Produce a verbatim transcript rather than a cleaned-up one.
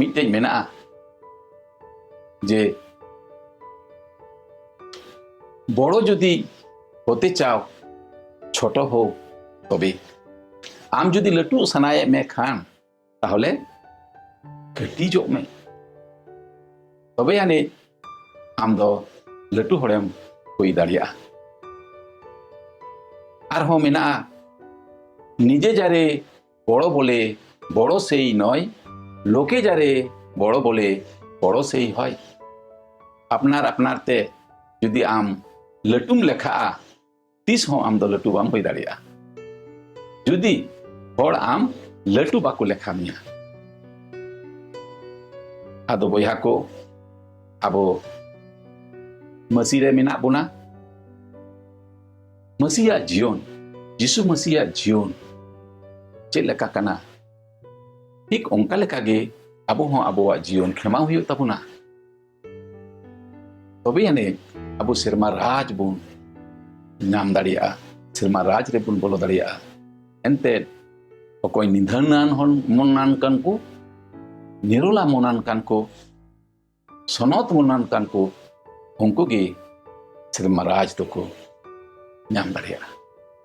ᱢᱤᱫᱴᱮᱡ ᱢᱮᱱᱟᱜᱼᱟ ᱡᱮ ᱵᱚᱲᱚ ᱡᱩᱫᱤ ᱦᱚᱛᱮ ᱪᱟᱣ ᱪᱷᱳᱴᱚ ᱦᱳ ᱛᱚᱵᱮ, ᱟᱢ ᱡᱩᱫᱤ ᱞᱟᱹᱴᱩᱜ ᱥᱟᱱᱟᱭᱮᱫ ᱢᱮ ᱠᱷᱟᱱ ᱛᱟᱦᱚᱞᱮ ᱠᱟᱹᱴᱤᱡᱚᱜ ᱢᱮ, ᱛᱚᱵᱮ ᱟᱹᱱᱤᱡ ᱟᱢ ᱫᱚ ᱞᱟᱹᱴᱩ ᱦᱚᱲᱮᱢ ᱦᱩᱭ ᱫᱟᱲᱮᱭᱟᱜᱼᱟ᱾ ᱟᱨᱦᱚᱸ ᱢᱮᱱᱟᱜᱼᱟ, ᱱᱤᱡᱮ ᱡᱟᱨᱮ ᱵᱚᱲᱚ ᱵᱚᱞᱮ ᱵᱚᱲᱚ ᱥᱮᱭ ᱱᱚᱭ, ᱞᱳᱠᱮ ᱡᱟᱨᱮ ᱵᱚᱲᱚ ᱵᱚᱞᱮ ᱵᱚᱲᱚ ᱥᱮᱭ ᱦᱚᱭ᱾ ᱟᱯᱱᱟᱨ ᱟᱯᱱᱟᱨ ᱛᱮ ᱡᱩᱫᱤ ᱟᱢ ᱞᱟᱹᱴᱩᱢ ᱞᱮᱠᱷᱟᱜᱼᱟ, ᱛᱤᱥ ᱦᱚᱸ ᱟᱢ ᱫᱚ ᱞᱟᱹᱴᱩ ᱵᱟᱢ ᱦᱩᱭ ᱫᱟᱲᱮᱭᱟᱜᱼᱟ᱾ ᱡᱩᱫᱤ ᱦᱚᱲ ᱟᱢ ᱞᱟᱹᱴᱩ ᱵᱟᱠᱚ ᱞᱮᱠᱷᱟ ᱢᱮᱭᱟ᱾ ᱟᱫᱚ ᱵᱚᱭᱦᱟ ᱠᱚ, ᱟᱵᱚ ᱢᱟᱹᱥᱤ ᱨᱮ ᱢᱮᱱᱟᱜ ᱵᱚᱱᱟ᱾ ᱢᱟᱹᱥᱤᱭᱟᱜ ᱡᱤᱭᱚᱱ, ᱡᱤᱥᱩ ᱢᱟᱹᱥᱤᱭᱟᱜ ᱡᱤᱭᱚᱱ ᱪᱮᱫ ᱞᱮᱠᱟ ᱠᱟᱱᱟ, ᱴᱷᱤᱠ ᱚᱱᱠᱟ ᱞᱮᱠᱟ ᱜᱮ ᱟᱵᱚ ᱦᱚᱸ ᱟᱵᱚᱣᱟᱜ ᱡᱤᱭᱚᱱ ᱠᱷᱮᱢᱟᱣ ᱦᱩᱭᱩᱜ ᱛᱟᱵᱚᱱᱟ᱾ ᱛᱚᱵᱮ ᱟᱹᱱᱤᱡ ᱟᱵᱚ ᱥᱮᱨᱢᱟ ᱨᱟᱡᱽ ᱵᱚᱱ ᱧᱟᱢ ᱫᱟᱲᱮᱭᱟᱜᱼᱟ, ᱥᱮᱨᱢᱟ ᱨᱟᱡᱽ ᱨᱮᱵᱚᱱ ᱵᱚᱞᱚ ᱫᱟᱲᱮᱭᱟᱜᱼᱟ᱾ ᱮᱱᱛᱮᱫ ᱚᱠᱚᱭ ᱱᱤᱫᱷᱟᱹᱱᱟᱱ ᱦᱚᱲ ᱢᱚᱱᱟᱱ ᱠᱟᱱ ᱠᱚ, ᱱᱤᱨᱚᱞᱟ ᱢᱚᱱᱟᱱ ᱠᱟᱱ ᱠᱚ, ᱥᱚᱱᱚᱛ ᱢᱚᱱᱟᱱ ᱠᱟᱱ ᱠᱚ, ᱩᱱᱠᱩ ᱜᱮ ᱥᱮᱨᱢᱟ ᱨᱟᱡᱽ ᱫᱚᱠᱚ ᱧᱟᱢ ᱫᱟᱲᱮᱭᱟᱜᱼᱟ᱾